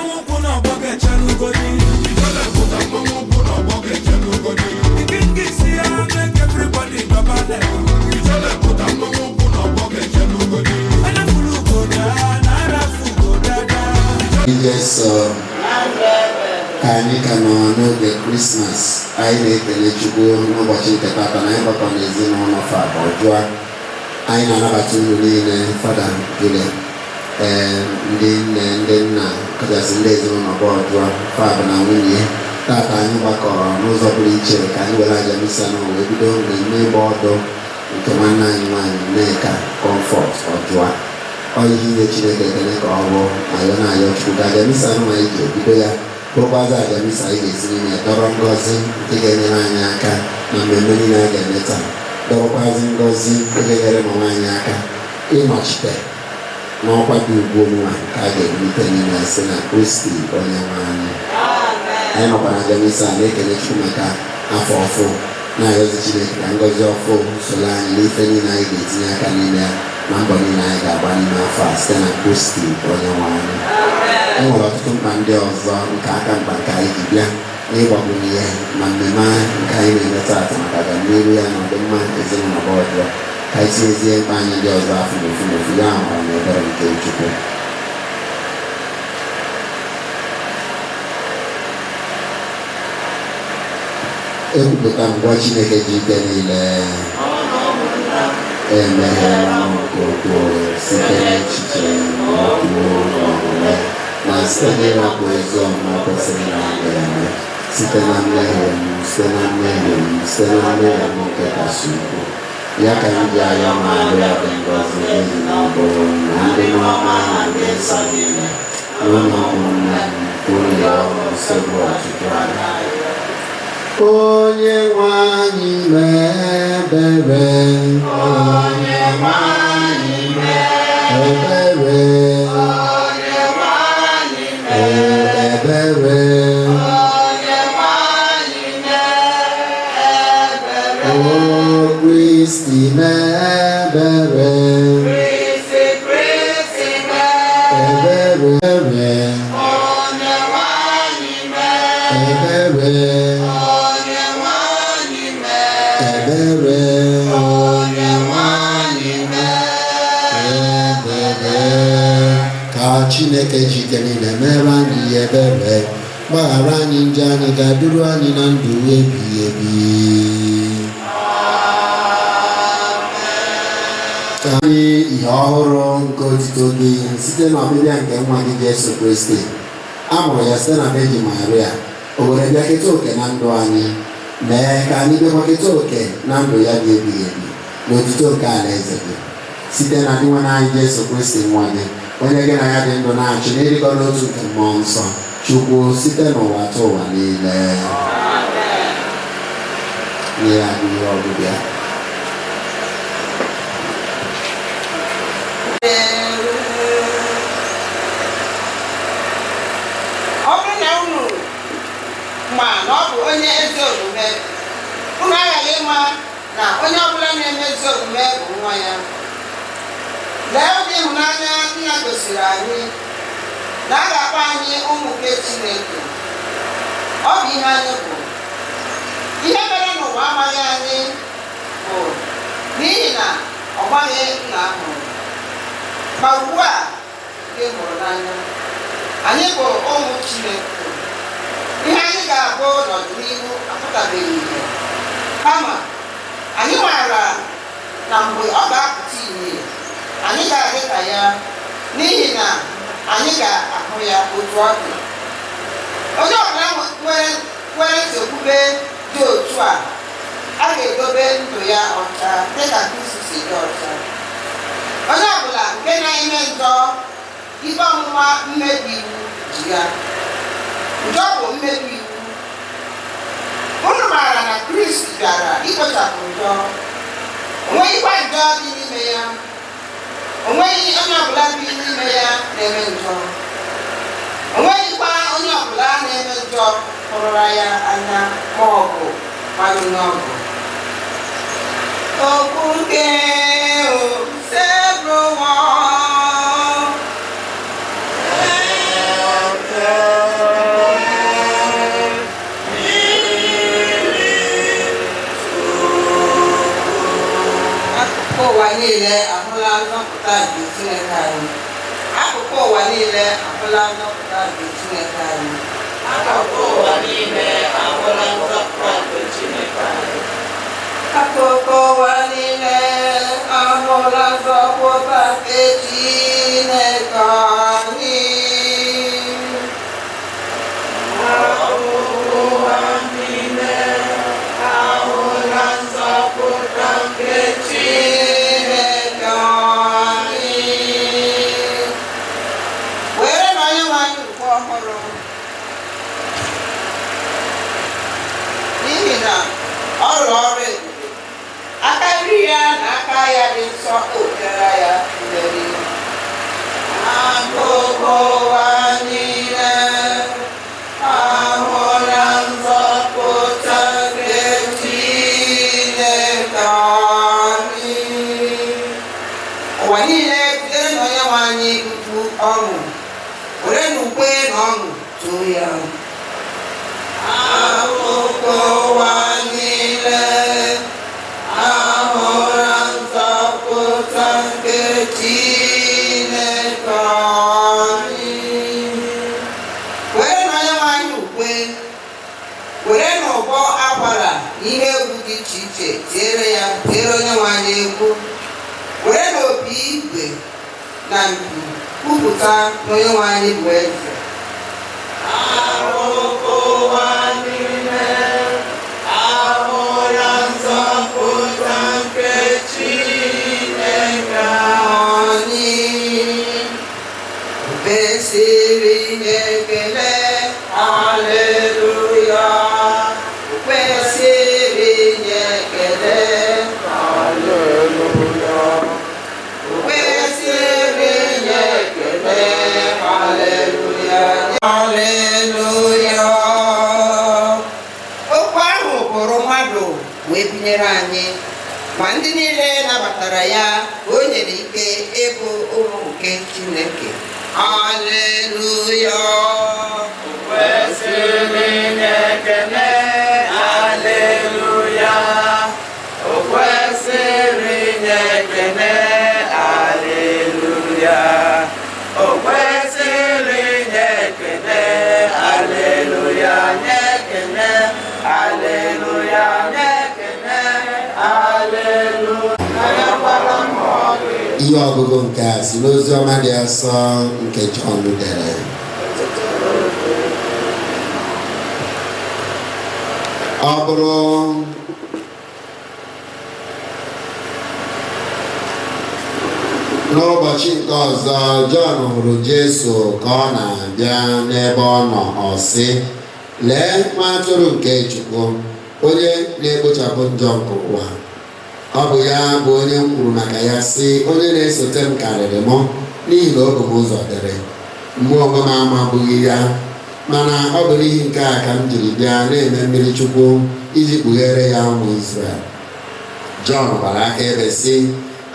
Mmanwụ ukwu na ọgbọ ga-echelugodi. Ijele pụta, mmanwụ ukwu na ọgbọ ga-echelugodi. Ikenga isi ya, make everybody dọbale. Ijele pụta, mmanwụ ukwu na ọgbọ ga-echelugodi. Anafuru ugoda na arafu ugodada. Jesu, ka anyị ka nọ n'oge Krismas, anyị na-ekele Chukwu n'ụbọchị nke tata na anyị gbakọ n'ezinụlọ Fada Ọjụa. Anyị na-anabata unu niile, Fada Julia, ee, ndị nne, ndị nna, kachasị ndị ezinụlọ bụ Ọjụa Fab na nwunye. Tata anyị gbakọrọ n'ụzọ pụrụ iche ka anyị were aja misa na wee bido mmemme ịgba ọdụ nke nwanne anyị nwaanyị Nneka Comfort Ọjụa. Ọ ihe inye Chineke ekele ka ọ bụ ayọ na-ayọ Chukwu ka aja misa ahụ anyị ji ebido ya bụrụkwazị aja misa anyị ga-esi n'ime ya dọrọ ngọzi nke ga-enyere anyị aka na mmemme niile a ga-eme taa, dọrọkwazị ngọzi nke ga-enyere mama anyị aka ịnọchite n'ọkwa dị ugwu onwe nke a ga-ebulite n'ime ya site na Kristi onye nwe anyị. Anyị nọkwa na aja misa na-ekele Chukwu maka afọ ọfụ, na-ayọzi Chineke ka ngọzi ọfụ soro anyị n'ife niile anyị ga-etinye aka n'ime ya na mbọ niile anyị ga-agba n'ime afọ a site na Kristi onye nwe anyị. E nwere ọtụtụ mkpa ndị ọzọ nke aka mkpa nke anyị ji bịa n'ịgbagbunye ihe ma mmemme nke anyị na-eme taata maka agamnihu ya na ọdịmma ezinụlọ bụ ọjọọ, ka anyị tinyezie mkpa anyị ndị ọzọ afọ n'ofu n'ofu ya amara na ebere nke Chukwu. Ekwupụta ngwa Chineke ji ike niile, emegheela m nke ukwuu site n'echiche na okwu na omume, na site n'ịrapụ ezi omume kwesịrị na m ga-eme, site na mmehie m, site na mmehie m, site na mmehie m nke kasị ukwuu. Ya ka m ji ayọ Maria dị ngọzi, n'ihi na ọ bụ na ndị ọma na ndị nsọ niile na ụlọ ụmụnne m unu ya ọrụ nsogbu ọchịchị anyị. Onye nwe anyị mee ebere. Onye nwe anyị mee ebere. Onye nwe anyị mee ebere. Onye nwe anyị mee ebere. O Kristi mee ebere. Kristi, Kristi mee ebere. Onye nwe anyị mee ebere. Onye nwe anyị mee ebere. Onye nwe anyị mee ebere. Ka Chineke ji ike niile mere anyị ebere, gbaghara anyị njọ anyị, ga-aduru anyị na ndụ ebighị ebi. Ka anyị ihe ọhụrụ nke otito gị site n'ọbịbịa nke nwa gị Jesu Kristi. A mụrụ ya site na Virgin Maria, o were bịa keta oke na ndụ anyị. Mee ka anyị bịakwa keta oke na ndụ ya dị ebighị ebi n'otito nke alaeze gị, site na Dinwenụ anyị Jesu Kristi nwa gị, onye gị na ya dị ndụ na-achị n'ịdịkọ n'otu nke mmụọ nsọ, Chukwu, site n'ụwa ta ụwa niile. Nye ya ihe ọbịbịa. Ọ bụrụ na unu ma na ọ bụ onye ezi omume, unu aghaghị ịma na onye ọbụla na-eme ezi omume bụ nwa ya. Lee ụdị ịhụnanya nna gosiri anyị, na a ga-akpọ anyị ụmụ nke Chineke. Ọ bụ ihe anyị bụ. Ihe mere n'ụwa amaghị anyị bụ n'ihi na ọ maghị nna ahụ. Ma ugbu a, ndị hụrụ n'anya, anyị bụ ụmụ Chineke. Ihe anyị ga-abụ n'ọdịnihu apụtabeghị ihe, kama anyị maara na mgbe ọ ga-apụta ìhè, anyị ga-adị ka ya, n'ihi na anyị ga-ahụ ya otu ọ dị. Onye ọbụla nwere nchekwube dị otu a, a ga-edobe ndụ ya ọcha dịka Kristi si dị ọcha. Onye ọbụla nke na-eme njọ, ikpe ọmụma mmebi iwu ji ya. Njọ bụ mmebi iwu. Unu maara na Kristi bịara ikpochapụ njọ, o nweghịkwa njọ dị n'ime ya. O nweghị onye ọbụla bi n'ime ya na-eme njọ, o nweghịkwa onye ọbụla na-eme njọ hụrụra ya anya ma ọ bụ mara onye ọ bụ. Okwu nke Osebụrụwa. ahụla nzọpụta nke Chineke anyị. Akụkụ ụwa niile ahụla nzọpụta nke Chineke anyị. Akụkụ ụwa niile ahụla nzọpụta nke Chineke anyị. Akụkụ ụwa niile ahụla nzọpụta nke Chineke anyị. Were na Onyenwe anyị ukwe ọhụrụ, n'ihi na ọ rụrụ ọrụ ebube. Aka nri ya na aka ya dị nsọ ewetara ya mmeri. Akụkụ ụwa niile ahụla nzọpụta nke Chineke anyị. Ụwa niile, tiere na Onyenwe anyị mkpu ọṅụ, were na ukwe na ọṅụ too ya. Akụkụ ụwa niile ahụla nzọpụta nke Chineke anyị. Were na Onyenwe anyị ukwe, were na ụbọ akwara na ihe egwu dị iche iche tiere ya, tiere Onyenwe anyị egwu. Were na opi igwe na mpi kwupụta na Onyenwe anyị bụ eze. Akụkụ ụwa niile ahụla nzọpụta nke Chineke Anyị kwesịrị ekele, haleluya. Kwesịrị ekele, haleluya. Kwesịrị ekele, haleluya, haleluya. Okwu ahụ bụrụ mmadụ wee binyere anyị, ma ndị niile nabatara ya ka o nyere ike ịbụ ụmụ nke Chineke. Haleluya. Kwesịrị ekele, haleluya. O kwesịrị ekele, haleluya. O kwesịrị ekele, haleluya, nye ekele, haleluya, nye ekele, haleluya. Ihe ọgụgụ nke a si n'ozi ọma dị asọ nke Jọn dere. Ọ bụrụ n'ụbọchị nke ọzọ, Jọn hụrụ Jesu ka ọ na-abịa n'ebe ọ nọ, ọ sị, "Lee nwa atụrụ nke Chukwu, onye na-ekpochapụ njọ nke ụwa. Ọ bụ ya bụ onye m kwuru maka ya sị, onye na-esote m karịrị mụ, n'ihi na o bu m ụzọ dịrị. Mụ onwe m amabụghị ya, mana ọ bụ n'ihi nke a ka m jiri bịa na-eme mmiri Chukwu iji kpughere ya ụmụ Izrel." Jọn gbara akaebe sị,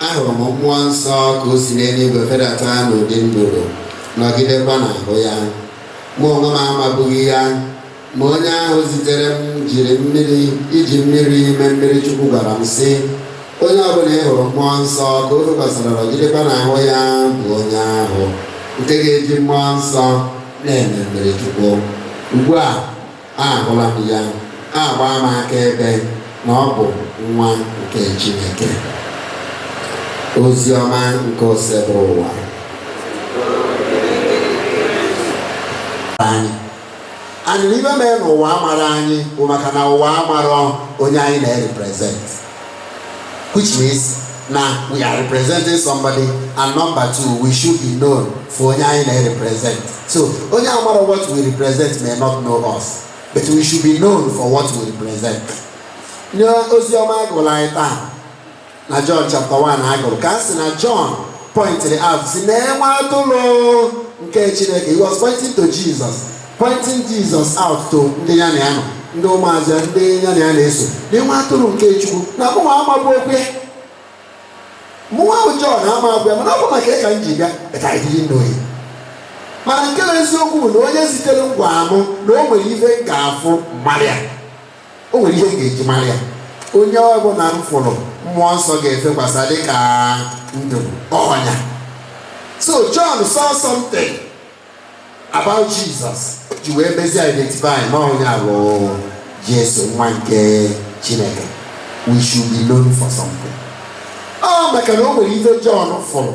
"Ahụrụ m Mmụọ Nsọ ka o si n'eluigwe fedata n'ụdị nduru, nọgidekwa n'ahụ ya. Mụ onwe m amabụghị ya, ma onye ahụ zitere m jiri mmiri iji mmiri mee mmiri Chukwu gwara m sị, onye ọbụla ị hụrụ Mmụọ Nsọ ka o fekwasara nọgidekwa n'ahụ ya bụ onye ahụ nke ga-eji Mmụọ Nsọ na-eme mmiri Chukwu. Ugbu a ahụla m ya, agba m akaebe na ọ bụ nwa nke Chineke." Ozi ọma nke Osebụrụwa. Anyị n'ibe mere n'ụwa amara anyị bụ maka na ụwa amarọ onye anyị na-represent, which means na we are representing somebody, and number two, we should be known for onye anyị na-represent. So onye amarọ what we represent may not know us, but we should be known for what we represent. Nye ozi ọma agụrụ anyị taa na John chapter 1 agụrụ ka a sị na John pointed out si na enwe atụrụ nke Chineke. He was pointing to Jesus, pointing Jesus out to ndị ya na ya nọ, ndị ụmụazị ya, ndị ya na ya na-eso, na enwe atụrụ nke Chukwu, na mụnwa amabụ okwu ya, mụnwa bụ John ama abụ ya, mana ọ bụ maka ya ka m ji bịa, but I didn't know him. Mana nke bụ eziokwu bụ na onye zitere ngwa amụ na o nwere ife m ga-afụ mara ya, o nwere ihe m ga-eji mara ya. Onye ọbụla m fụrụ Mmụọ Nsọ ga-efekwasa dịka nduru ọnya. So John saw something. about Jesus ji wee mezie identify na onye a bụ Jesu, nwa nke Chineke. We should be known for something. Ọ maka na o nwere ife John fụrụ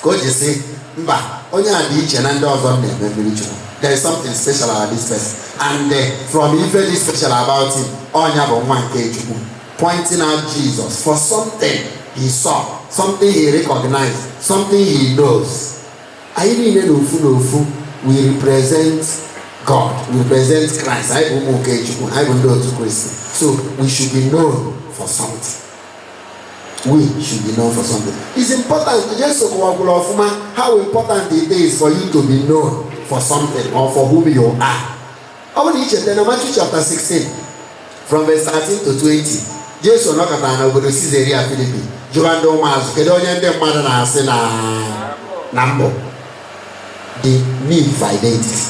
ka o ji sị, mba, onye a dị iche na ndị ọzọ na-eme mmiri chukwu. There is something special about this person, and from ife dị special about him, ọnya bụ nwa nke Chukwu, pointing out Jesus for something he saw, something he recognized, something he knows. Anyị niile n'ofu n'ofu, we represent God, we represent Christ. Anyị bụ ụmụ nke Chukwu, anyị bụ ndị otu Kristi, so we should be known for something. We should be known for something. It's important. Jesu kọwakwuru ọfụma how important it is for you to be known for something or for whom you are. Ọ bụrụ na icheta na Matthew chapter 16 from verse 13 to 20, Jesu nọkọtara n'obodo Caesarea Philippi, jụwa ndị ụmụazụ, kedu onye ndị mmadụ na-asị na mbụ? The need for identity,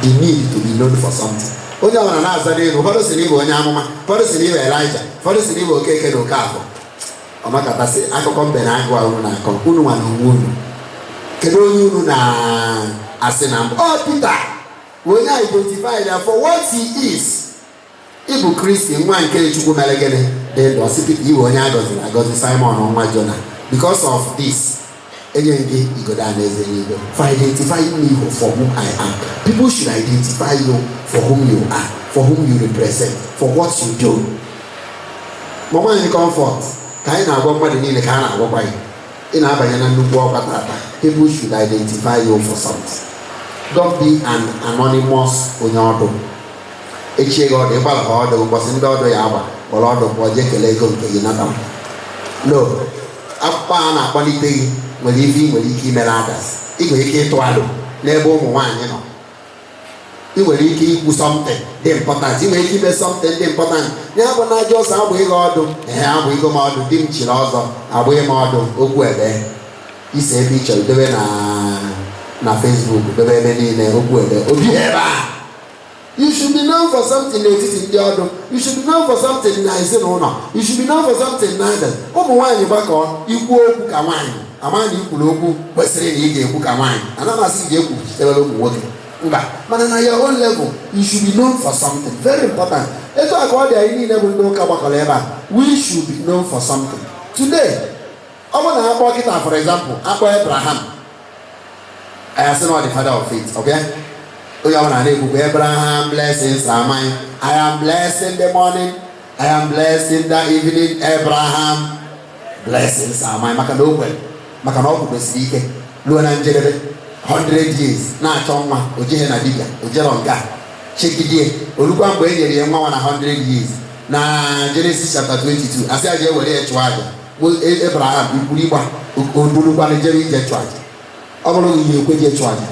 the need to be known for something. Onye ọbụla na-aza n'elu, ụfọdụ sị na ịbụ onye amụma, ụfọdụ sị na ịbụ Elijah, ụfọdụ sị na ịbụ Okeke na Okafọ. Ọmakọtasị akụkọ mbe na agụ a unu na-akọ, unu nwa na onwe unu, kedu onye unu na-asị na mbụ? Ọ Peter bụ onye identified ya for what he is. Ịbụ Kristi, nwa nke Chukwu mere gịnị? Dị ndụ. Ọsị Peter, iwe onye agọziri agọzi, Simon nwa Jona, because of this enye gị igodo alaeze n'igwe, for identifying me for whom I am. People should identify you for whom you are, for whom you represent, for what you do. Mama anyị Comfort, ka anyị na-agwa mmadụ niile, ka a na-agwakwa gị, ị na-abanye na nnukwu ọkwa tata. People should identify you for something. Don't be an anonymous onye ọdụ. Echie gị ọdụ, ịgbara ha ọdụ, ụbọchị ndị ọdụ ya agba kpọrọ ọdụ pụọ, jee kelee ego nke gị nata. No, akwụkwọ a na-akpọlite gị nwere ife ị nwere ike imere others. Ị nwere ike ịtụ alụ n'ebe ụmụ nwaanyị nọ. Ị nwere ike ikwu something dị important. Ị nwere ike ime something dị important. Ya bụ na ajọ ọsọ agbụ ịghị ọdụ, ee, agbụ ịgo m ọdụ, di m chiri ọzọ, agbụghị m ọdụ, okwu ebe ise ebe ị chọrọ, dobe na Facebook, dobe ebe niile, okwu ebe obi ebe a. You should be known for something n'etiti ndị ọdụ. You should be known for something na ezinụlọ. You should be known for something na others. Ụmụ nwaanyị gbakọ, ikwu okwu ka nwaanyị, ama na ikwuru okwu kwesịrị na ị ga-ekwu ka nwaanyị. Ana m asị gị ga-ekwuchitewere ụmụ nwoke, mba, mana na your own level, you should be known for something very important. Etu a ka ọ dị anyị niile bụ ndị ụka gbakọrọ ebe a. We should be known for something today. Ọ bụrụ na akpọ kịta, for example, akpọ Abraham, anyị asị na ọ dị father of faith. Ọ bịa, onye ọbụla na-ekwukwa, "Abraham blessings are mine. I am blessed in the morning, I am blessed in the evening. Abraham blessings are mine." Maka na o kwere, maka na ọ kwudosiri ike ruo na njedebe. 100 years na-achọ nwa, o jeghe na dibịa, o jero nke a chegidie, olukwa mgbe e nyere ya nwa nwa na 100 years na Genesis chapter 22, asị ya jee were ya chụọ aja. Abraham ikwuru ịgba odurukwana jere ije chụọ aja. Ọ bụrụ gị ihe ekwe je chụọ aja,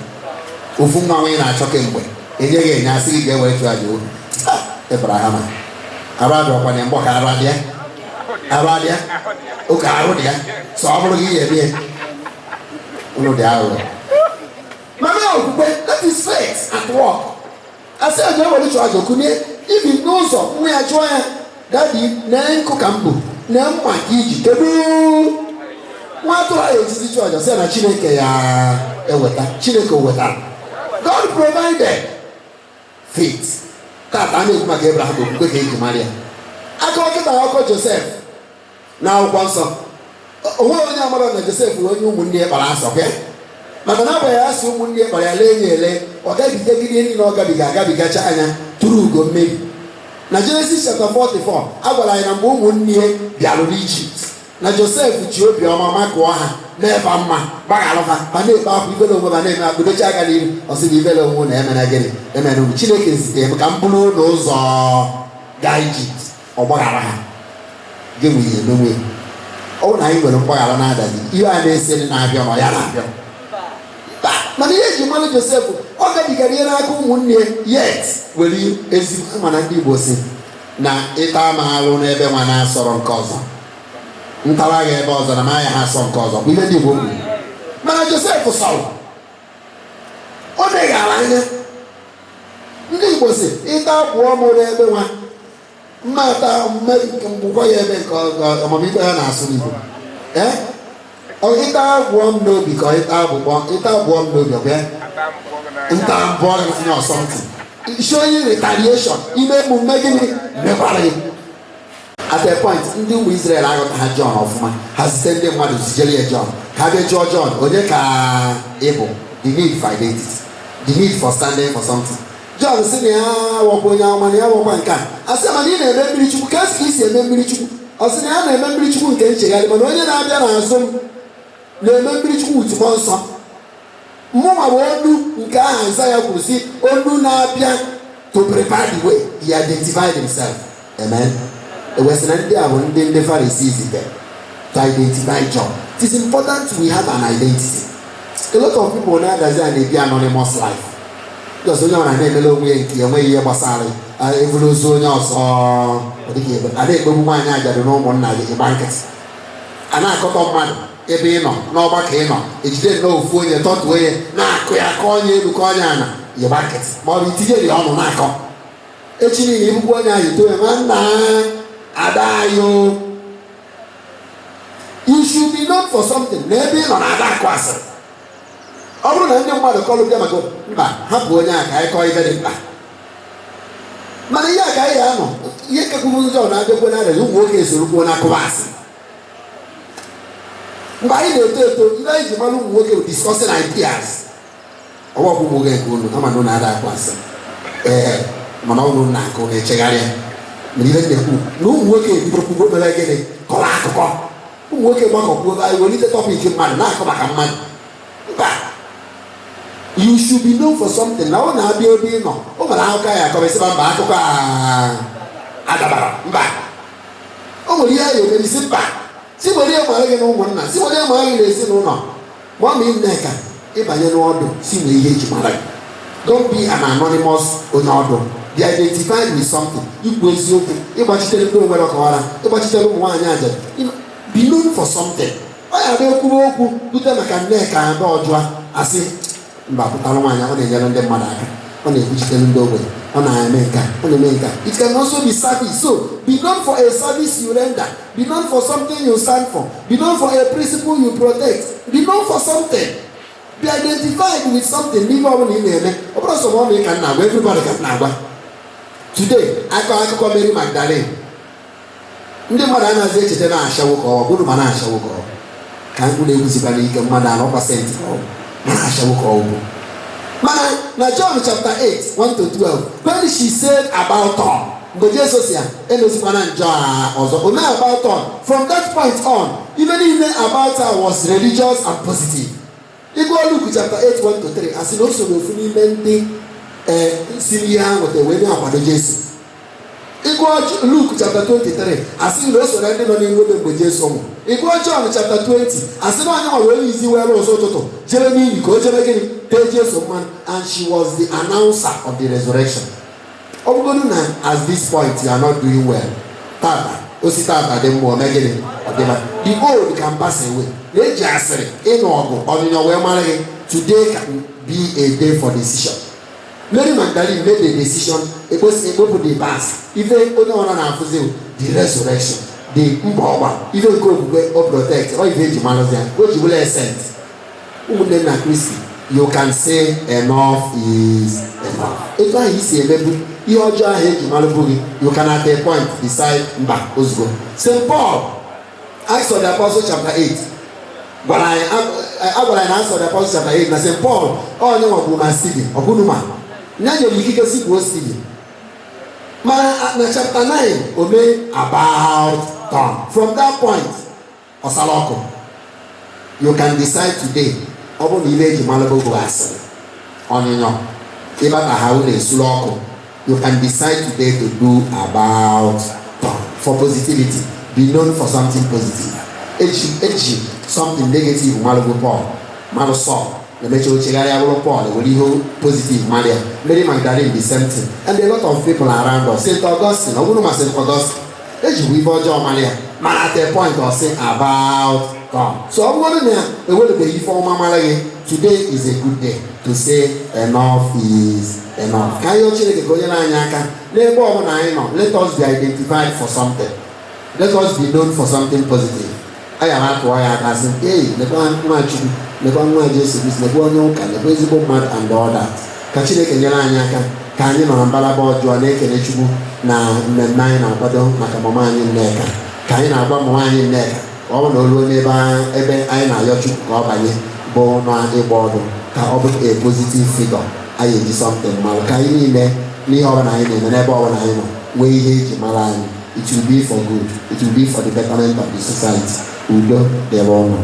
ofu nwa nwanyị na-achọ kemgbe, enye gị enye, asị gị ga-ewere chụọ aja, ohu Abraham arụ adịọkwana ya mgbọ ka arụ adịa, arụ adịa oke, arụ dị ya. So ọ bụrụ gị ihe eme ya, unu dị aghụghọ. Mana okwukwe, that is faith at work. Asị aja were chụọ aja, okunye ibi n'ụzọ, nwa ya jụọ ya, "Daddy, nee nkụ ka m bụ, nee mma ka iji, kedu nwa atụrụ ahụ ejizi chụọ aja?" Sị na Chineke ya eweta. Chineke wetara. God provided. Faith. Tata a na-ekwu maka Abraham, okwukwe ka eji mara ya. Aka ọkịta akọ Josef na akwụkwọ nsọ, onwe onye amara na Josef bụ onye ụmụnne ya kpara asọ bịa, maka na agbanyeghị asị ụmụnne ya kpara ya, lee ya ele, ọ gabigagide ihe niile ọ gabiga, agabigacha anya tụrụ ugo mmeri. Na Genesis chapter 44, a gwara anyị na mgbe ụmụnne ya bịarụ n'Ijipt, na Josef ji obiọma makụọ ha, na-efe mma, gbaghalụfa ma na-ekpe akwa ibele onwe ma na-eme akpụdochi aka n'iru. Ọ sị na ibele onwe na emere gịnị? Emere unu. Chineke zitere m ka m bụrụ ụlọ ụzọ gaa Ijipt. Ọ gbaghara ha. Gị nwe ihe emenwe. Ọ bụrụ na anyị nwere mgbaghara na-adazi ihe a na-ese na-abịa, ma ya na-abịa. Mba, mana ihe eji mara Josef, ọ gabigara ihe n'aka ụmụnne ya, yet were ezigbo. Mana ndị Igbo si na ịta ma alụ n'ebe nwa na-asọrọ nke ọzọ, ntawa gị ebe ọzọ na maya ha asọ nke ọzọ, bụ ihe ndị Igbo kwuru. Mana Josef sọrọ, o meghara anya. Ndị Igbo si ịta pụọ mụ n'ebe nwa mmata mgbụkọ ya ebe nke amamife ha na-asụ n'Igbo, ee, ịta abụọ m n'obi ka ịta abụbọ, ịta abụọ m n'obi, ọbịa. Nta mbụọ gị n'anya or something, showing retaliation. Ime emume gịnị mekwara gị? At a point, ndị ụmụ Israel aghọta ha John ọfụma. Ha site ndị mmadụ zijere ya John ka ha bịa jụọ John, onye ka ị bụ? The need for identity, the need for standing for something. John sị na ya wọkwa onye ọma, na ya wọkwa nke a. A sị, mana ị na-eme mmiri chukwu, ka esi ka isi eme mmiri chukwu? Ọ sị na ya na-eme mmiri chukwu nke nchegharị, mana onye na-abịa n'azụ m na-eme mmiri chukwu with mmụọ nsọ. Mụnwa bụ olu nke ahụ Isaiah kwuru sị, olu na-abịa to prepare the way. He identified himself. Amen. Ewesị na ndị a bụ ndị Pharisees zitere to identify John. It is important we have an identity. A lot of people na-adazi a na-ebi anonymous life, just onye ọbụla na-emele onwe ya nke ya, enweghị ihe gbasara ya. Evuru ozu onye ọzọ, ọ dịghị ebe a na-ekpegbu nwaanyị ajadu na ụmụnna gị, ịgba nkịtị. A na-akọtọ mmadụ ebe ị nọ n'ọgbakọ, ị nọ ejide nnọọ ofu onye tọtuo ya, na-akụ ya ka onye elu ka onye ana, ịgba nkịtị, ma ọ bụ itinye ya ọnụ na-akọ. Echi niile ibukwa onye ahụ ito ya ma nna ada anyị o. You should be known for something. Na ebe ị nọ na-ada akụ asịrị, ọ bụrụ na ndị mmadụ kọlụ bịa maka mba, hapụ onye a ka anyị kọọ ibe dị mkpa. Mana ihe a ka anyị ga-anọ, ihe kekwuru njọ na-abịakwa na arịa ụmụ nwoke esorokwuo na akụba asị. Mgbe anyị na-eto eto, ihe anyị ji mara ụmụ nwoke bụ discussing ideas. Ọgbọkwụ ụmụ nwoke nke unu ama na unu ada akụ asị, ee, mana ọ bụrụ na akụ na-echegharịa. Mana ihe m na-ekwu na ụmụ nwoke ebidokwugo mere gịnị? Kọrọ akụkọ. Ụmụ nwoke gbakọkwuo, anyị welite topic mmadụ na-akọ maka mmadụ. Mba, you should be known for something. Na ọ na-abịa ebe ị nọ, o nwere akụkọ ya akọrọ, mba, akụkọ a adabara. Mba, o nwere ihe a ga-emeri, si mba, si were ya mara gị na ụmụnna, si were ya mara gị na ezinụlọ. Ma ọ ma nneka ịbanye n'ọdụ, si nwee ihe eji mara gị. Don't be an anonymous onye ọdụ. Be identified with something: ikwu eziokwu, ịgbachitere ndị onwere ọkọwara, ịgbachitere ụmụ nwaanyị ajadu. Be known for something. Ọ ya abịa ekwuwe okwu bute maka nneka ada ọjụa, asị mba, pụtara nwaanyị, ọ na-enyere ndị mmadụ aka, ọ na-ekwuchitere ndị ogbenye, ọ na-eme nka, ọ na-eme nka. It can also be service. So be known for a service you render, be known for something you stand for, be known for a principle you protect, be known for something, be identified with something n'ihe ọbụla ị na-eme. Ọ bụrụ sọ ma ọ ka m na-agwa everybody, ka m na-agwa today. Akọ akụkọ Mary Magdalene, ndị mmadụ anaghịzi echeta na ashawo ka ọ bụrụ, ma na-ashawo ka ọ ka mkpụrụ na-egwuzikwa n'ike mmadụ anọ pasent ka ọ bụ, ma na-ashawo ka ọ bụ. Mana na John chapter 8 1 to 12, when she said about turn, mgbe Jesu si ya emezikwana njọ a ọzọ, o mee about turn. From that point on, ife niile about her was religious and positive. Ịgụọ Luke chapter 8 1 to 3, asị na o so n'ofu n'ime ndị ee si n'ihe ha nweta wee na-akwado Jesu. Ịgụọ Luke chapter 23, asị na o so na ndị nọ n'ihu obe mgbe Jesu nwụrụ. Ịgụọ John chapter 20, asị na onye nwa wee izi were ụzọ ụtụtụ jebe n'iyi ka o jebe gịnị? Tee Jesu mmanụ. And she was the announcer of the resurrection. Ọ bụgodu na at this point you are not doing well, tata osi tata dị mma, ome gịnị? Ọ dịba. The old can pass away. Na-eji asịrị, ịnụ ọgụ, ọnyịnya wee mara gị, today can be a day for decision. Mary Magdalene made a decision. Ekpopụ the past. Ife onye ọra na-afụzi the resurrection, the mbọ ọgba ife nke okwukwe o protect ọ, ife eji marụzi ya, o ji bụla a saint. Ụmụnne m na Kristi, you can say enough is enough. Etu ahụ isi emebu ihe ọjọọ ahụ eji marụbu gị, you can at a point decide, mba, ozugbo. St. Paul, Acts of the Apostles chapter 8 gwara anyị, a gwara anyị na Acts of the Apostles chapter 8 na St. Paul onye nwakwuru ma Stephen ọbụnụ ma ya nyere ikike si gbuo Stephen. Mana na chapter 9, o mee about turn. From that point, ọsara ọkụ. You can decide today. Ọ bụrụ na ihe eji malụ bụ asịrị, ọnyịnyọ, ịbata ha unu esuru ọkụ, you can decide today to do about turn for positivity. Be known for something positive. Eji something negative malụ bụ Paul, malụ Saul, na-emecha ochegharịa bụrụ Paul, were ihe positive mara ya. Mary Magdalene, the same thing, and a lot of people around us. St. Augustine, ọ bụrụ ma St. Augustine ejikwa ife ọjọọ mara ya, mana at a point ọ sị about turn. So ọ bụrụ na ewerebeghị ife ọma mara gị, today is a good day to say enough is enough. Ka anyị yọọ Chineke ka o nyere anyị aka n'ebe ọbụla anyị nọ. Let us be identified for something. Let us be known for something positive. Aga m atụọ ya aka sị, ei, lekwa Nwachukwu. Nekwa nwa Jesu Kristi, nekwa onye ụka, nekwa ezigbo mmadụ and all that. Ka Chineke nyere anyị aka ka anyị nọ na mbalaba ọjọọ na-ekele Chukwu na mmemme anyị na-akwado maka mama anyị Nneka. Ka anyị na-agwa mama anyị Nneka ka ọ bụ na o ruo n'ebe ebe anyị na-ayọ Chukwu ka ọ banye bụ na ịgba ọdụ, ka ọ bụrụ a positive figure anyị eji something mara, ka anyị niile n'ihe ọbụla anyị na-eme, n'ebe ọbụla anyị nọ, nwee ihe eji mara anyị. It will be for good, it will be for the betterment of the society. Udo dịrị ụnụ.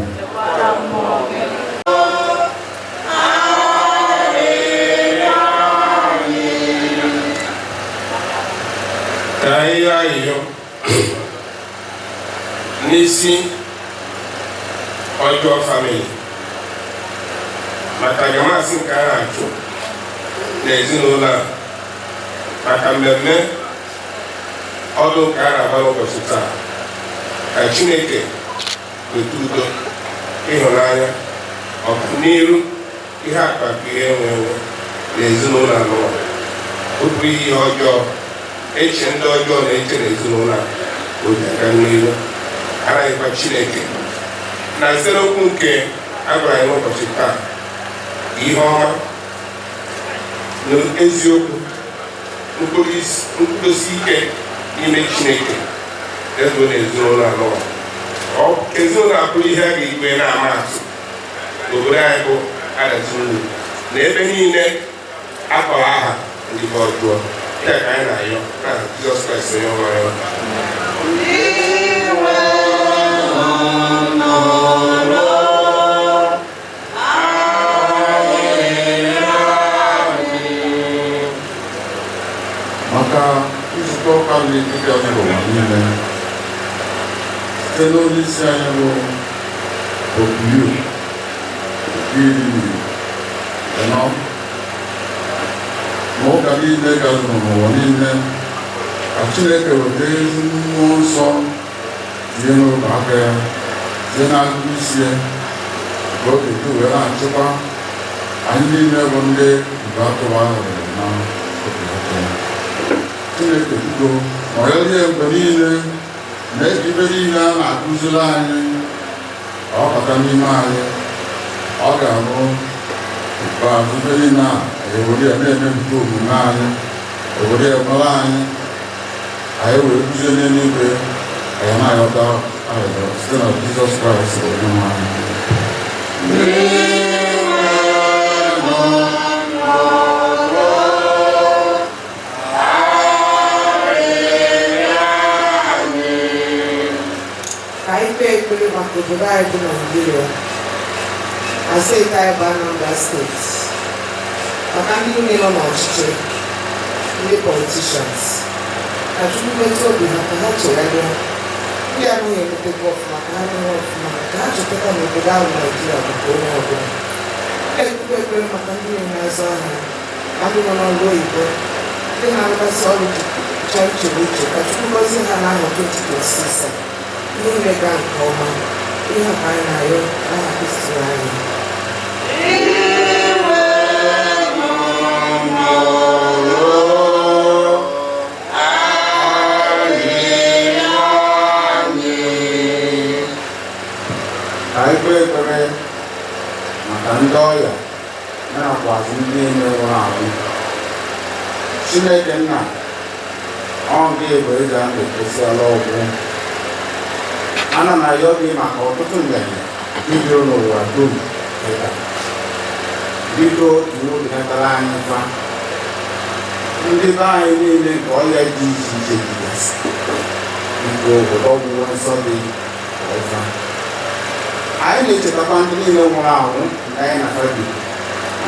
Ka anyị yọọ ayịyọ n'isi ọjọọ family maka gamasị nke a na-achụ n'ezinụlọ a, maka mmemme ọdụ nke a na-agba n'ụbọchị taa. Ka Chineke weta udo, ịhụnanya, ọganiru, ihe akpakọ, ihe enwe enwe n'ezinụlọ anụwa, wepụ ihe ọjọọ, eche ndị ọjọọ na-eche n'ezinụlọ a o ji aga n'iru. Anaghịkwa Chineke na site n'okwu nke a gwara anyị n'ụbọchị taa, ihe ọma na eziokwu, nkwudosi ike n'ime Chineke ezo n'ezinụlọ anụwa. Ezinụlọ abụrụ ihe a ga-igwe na-ama atụ n'obodo anyị bụ Adazi-Nnu na ebe niile akpọrọ aha ndị ọjọọ ya. Ka anyị na-ayọ na Jizọs Kraịst onye nwe anyị. Maka nzukọ Katọlik bịazuru ụwa niile, site n'onye isi anyị bụ Pope Leo 14, na ụka niile gazuru n'ụwa niile, ka Chineke weta ezi mmụọ nsọ tinye n'ụlọ aka ya, site n'agụgụ isi ya, ka ọ ga-eji wee na-achịkwa anyị niile bụ ndị nke atụrụ ahụ na obi aka ya. Chineke, biko, nọnyerie mgbe niile na ibe niile a na-akụziri anyị ka ọ bata n'ime anyị. Ọ ga-abụ ikpeazụ ibe niile a ewere ya na-emepụta omume anyị, ewere ya mara anyị, anyị wee guzie n'eluigwe. Anyị na-ayọta arịrịọ site na Jizọs Kraịst onye nwe anyị. Ka anyị kpee ekpere maka obodo anyị bụ Naijiria na steeti anyị bụ Anambra Steeti, maka ndị niile nọ n'ọchịchị, ndị politicians, ka Chukwu metụ obi ha ka ha chegharịa. Ndị anaghị emetekwa ọfụma, ka ha mere ọfụma, ka ha chetakwa na obodo ahụ Naijiria bụ nke onye ọbụla. Na-ekpekwa ekpere maka ndị niile na-azụ ahịa na ndị nọ n'ọrụ oyibo, ndị na-arụgasị ọrụ dịcha iche n'iche, ka Chukwu gọzie ha n'ahọ 2026 a, ihe niile gaa nke ọma. Ihe a ka anyị na-arịọ n'aha Kristi anyị. Ka anyị kpee ekpere maka ndị ọrịa na-akwazị ndị niile nwụrụ anwụ. Chineke nna, ọ gị bụ eze a na-ekpesiala ọgwụ. Ana m ayọ gị maka ọtụtụ nyanya ndị biro n'ụwa dum kịta. Biko, iwu binatara anyị fa ndị be anyị niile nke ọrịa dị iche iche jigasị. Biko, obodo ọgwụgwọ nsọ gị ọfa. Anyị na-echetakwa ndị niile nwụrụ anwụ, ndị anyị na fa bi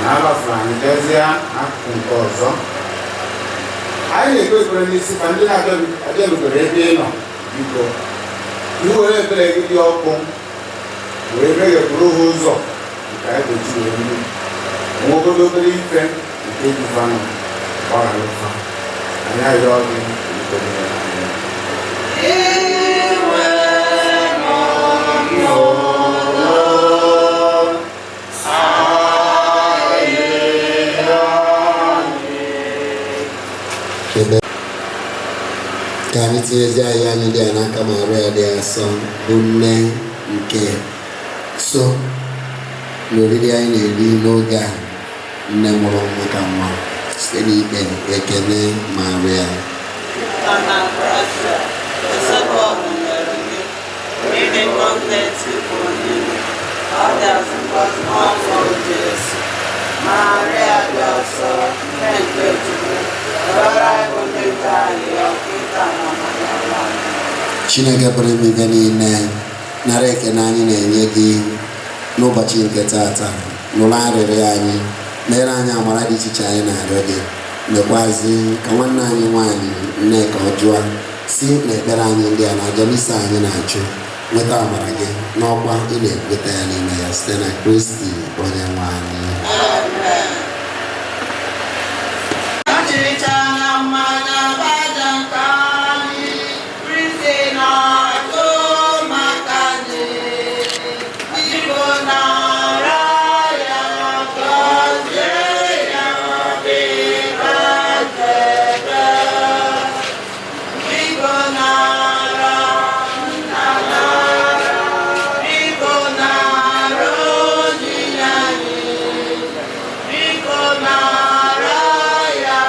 mana alafuru anyị gazie n'akụkụ nke ọzọ. Anyị na-ekpe ekpere n'isi ka ndị na-abịarubere ebe ị nọ. Biko, iwere ebere gị dị ọkụ wee meghepụrụ ha ụzọ nke anyị ga-eji wee ndị nwegodo obere ife nke jifanụ gbaghara fa. Anyị ayọọ gị ikpere anyị. Ebe ka anyị tinyezie ahịa anyị dị ya n'aka Maria dị asọ, bụ nne nke so Na oriri anyị na-eri n'oge a, nne mụrụ nwa ka nwa, site n'ikpe ekele Maria. Ana Gracia, Osebọọlụ nyere gị, ịdị ngọzi n'etiti niile, ọ dịazị ngọzi n'afọ Jesu. Maria dị ọsọ, nne nke Chukwu, rịọrọ anyị bụ ndị njọ anyị ọkịta na mmanya anyị. Chineke pụrụ ime ife niile, nara ekele anyị na-enye gị n'ụbọchị nke taata. Nụrụ arịrịọ anyị, mere anyị amara dị iche iche anyị na-arịọ gị. Mekwazi ka nwanne anyị nwaanyị Nneka Ọjụa si n'ekpere anyị ndị a na aja misa anyị na-achụ nweta amara gị n'ọkwa ị na-ekweta ya n'ime ya, site na Kristi onye nwe anyị. Achịcha na mmanya baja nke anyị, Kristi na-achụ maka anyị. Biko nara ya, gọzie ya, dịka nchebe. Biko nara, nna nara, biko nara onyinye anyị. Biko nara ya,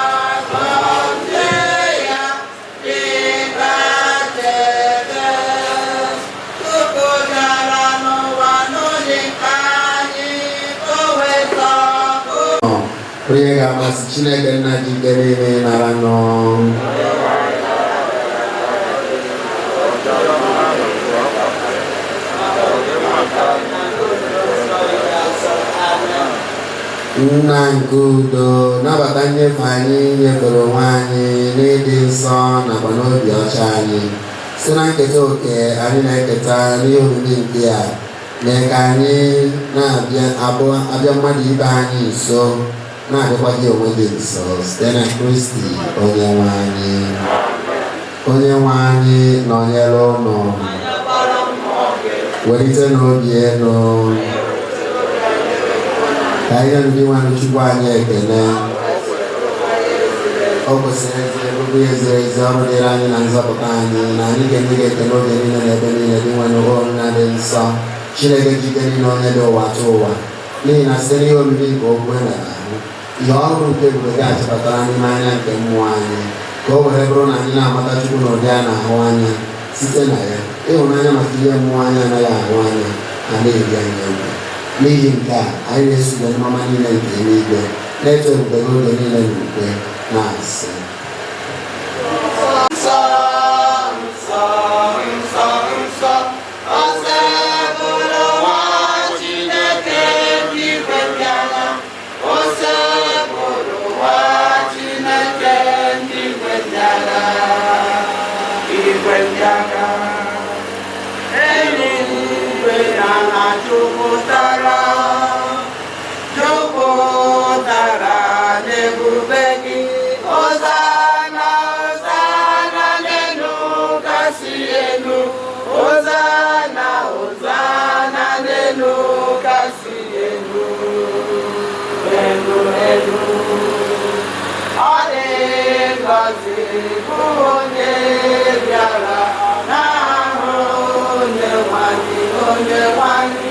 gọzie ya, dịka nchebe. Chukwu bịara n'ụwa n'onye nke anyị, ka o wee zọpụta. Onye ga-amasị Chineke nna ji ike niile nara nọ. Nna nke udo, nabata nnyefe anyị nyefere onwe anyị n'ịdị nsọ nakwa n'obi ọcha anyị, site na nketa oke anyị na-eketa n'ihe omimi nke a, mee ka anyị na-abịa abịa mmadụ ibe anyị nso, na-abịakwa gị onwe gị nso, site na Kristi onye nwe anyị. Onye nwe anyị nọnyere ụnụ. Welite n'obi elu. Ka anyị nye ndị nwanne Chukwu anyị ekele. O kwesịrị ezi ebube, eziri ezi, ọrụ dịrị anyị na nzọpụta anyị, na anyị ga-enye gị ekele oge niile na ebe niile, dị nwe nna dị nsọ, Chineke jike niile, onye dị ụwa tụ ụwa, n'ihi na site n'ihe omimi nke okwu e mere ahụ, ihe ọhụrụ nke ebube gị achịkọtara n'ime anya nke mmụọ anyị, ka o were bụrụ na anyị na-amata Chukwu n'ụdị a na-ahụ anya site na ya, ịhụnanya maka ihe mmụọ anyị anaghị ahụ anya a na-eri anyị egwu. N'ihi nke a, anyị na-esube mmama niile nke eluigwe, na-eto ebube gị oge niile n'ukwe, na-asị: Nsọ, nsọ, nsọ, nsọ, Osebụrụwa Chineke nke igwe ndị agha. Osebụrụwa Chineke nke igwe ndị agha. Igwe ndị agha. Eluigwe na ala jupụtara, jupụtara n'ebube gị. Hosana, Hosana n'elu kasị elu. Hosana, Hosana n'elu kasị elu. Elu, elu. Ọ dị ngọzi bụ onye bịara n'aha onye nwanyị, onye nwanyị.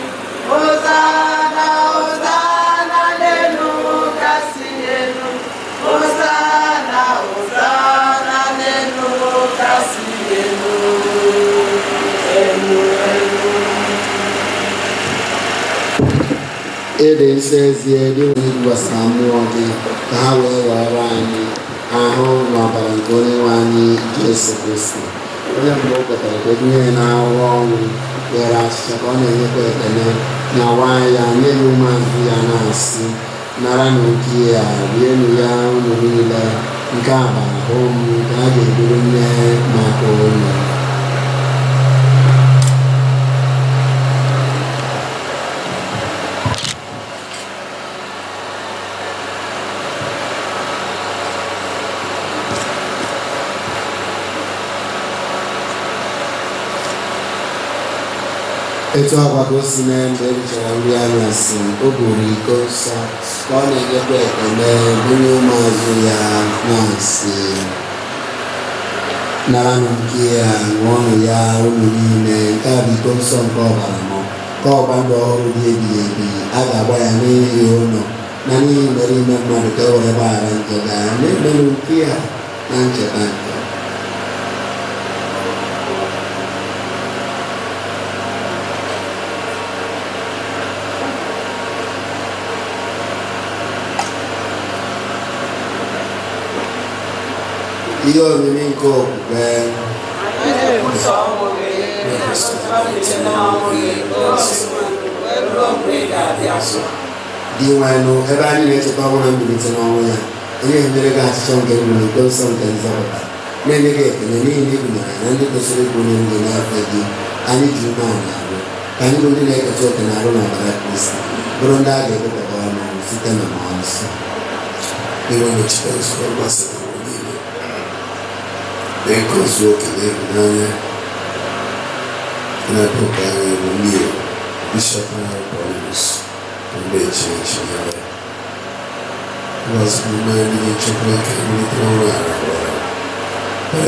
Hosana, Hosana n'elu kasị elu. Hosana, Hosana n'elu kasị elu. Elu, elu. Ịdị nsọ ezie dị nwere gbasara mmụọ gị, ka ha wee ghọrọ anyị ahụ na ọbara nke onye nwe anyị Jesu Kristi, onye mgbe o kwetara ka ebunye ya n'ahụhụ ọnwụ, were achịcha ka ọ na-enyekwa ekele na waa ya, nye ya ụmụazụ ya, na-asị: "Nara na oke ya, rienụ ya unu niile. Nke a bụ ahụ m nke a ga-eburu nye maka unu." Etu akwa ka o si mee, mgbe e richara nri anyasị, o buru iko nsọ ka ọ na-enyekwa ekele, bunye ụmụazụ ya, na-asị: "Naranụ nke ya, ṅụọnụ ya unu niile. Nke a bụ iko nsọ nke ọbara m, Ka ọgba ndụ ọhụrụ dị ebighị ebi a ga-agba ya n'ihi ụlọ na n'ihi mere ime mmadụ ka e were gbaghara njọ gaa na-emenụ nke ya na ncheta nke. Ihe omimi nke okwukwe. Anyị na-ekwusa ọnwụ gị, na-ekwusa mbilite n'ọnwụ gị, wee ruo mgbe ị ga-abịa. Dị nwanụ, ebe anyị na-echeta ọnwụ na mbilite n'ọnwụ ya, onye nyere gị achịcha nke ndụ na iko nsọ nke nzọpụta, na-enye gị ekele n'ihi na ị gụnyere na ndị kwesịrị ịbụ onye ndụ n'afọ gị. Anyị ji umeala arụ ka anyị bụ ndị na-eketa oke na arụ na ọbara Kristi, bụrụ ndị a ga-ekpokọta ọnụ site na mmụọ nsọ. Ịnọchite nzukọ gbasara ụwa niile na-eke ozu oke na ịhụnanya na-apụ ka anyị bụ Leo, Bishọp anyị Paulinus, na ndị echi echi ya. Ngọzi n'ime anyị na-echekwa ka mmalite ọnwụ ghara agbara.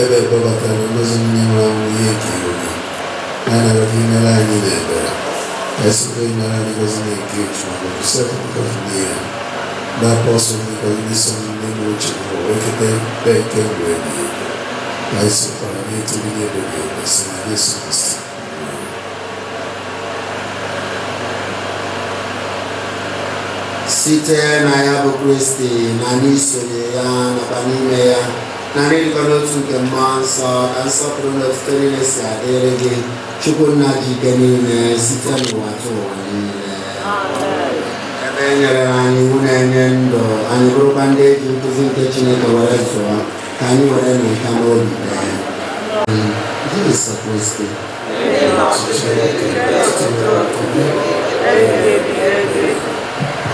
Ebe kpọbatara ngozi ndị nwụrụ anwụ ihe nke ihu gị, na-anara gị imere anyị na ebere. Ka esikwa imere anyị ngozi na nke Chukwu, Josef ngozi n'ihe. Ndị apọstụl ndị ngozi ndị so ndị nwe uche na ụwa ekete mkpe nke ndụ ebighị ebi. Ka anyị sokwara na-etiri gị ebighị ebi si na Jesu Kristi. Site na ya bụ Kristi na n'isonye ya nakwa n'ime ya na n'ịdịkọ n'otu nke mmụọ nsọ, ka nsọpụrụ na otuto niile si adịrị gị, Chukwu nna ji ike niile, site n'ụwa tụ ụwa niile. Ebe e nyere anyị iwu na-enye ndụ, anyị bụrụkwa ndị eji nkụzi nke Chineke were zụọ, ka anyị were nka n'obi kpee. Jesu Kristi.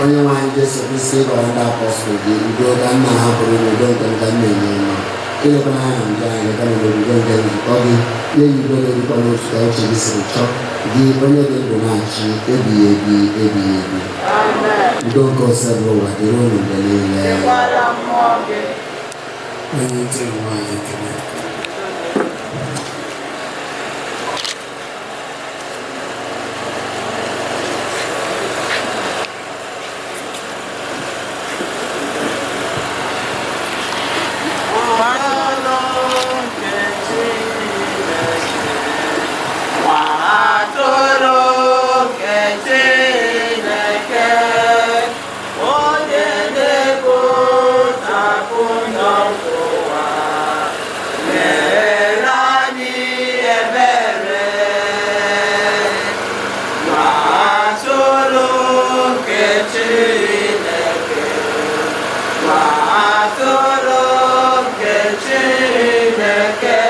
Onye nwe anyị Jesu Kristi, gwara ndị apọstụl gị, udo ka nna hapụrụ unu, udo nke m ka m na-enye unu. Ilekwana anya na njọ anyị, kama n'obido nke nzukọ gị, nye ya udo na-erikọ n'otu ka uche gị siri chọọ, gị onye dị ndụ na-achị ebighị ebi ebighị ebi. Udo nke osebụ ụwa dịrị unu mgbe niile. Dịkwara mmụọ gị. Onye ntị nwe anyị ekele. Atụrụ nke Chineke, onye na-ekpochapụ njọ nke ụwa, mere anyị ebere. Atụrụ nke Chineke, atụrụ nke Chineke,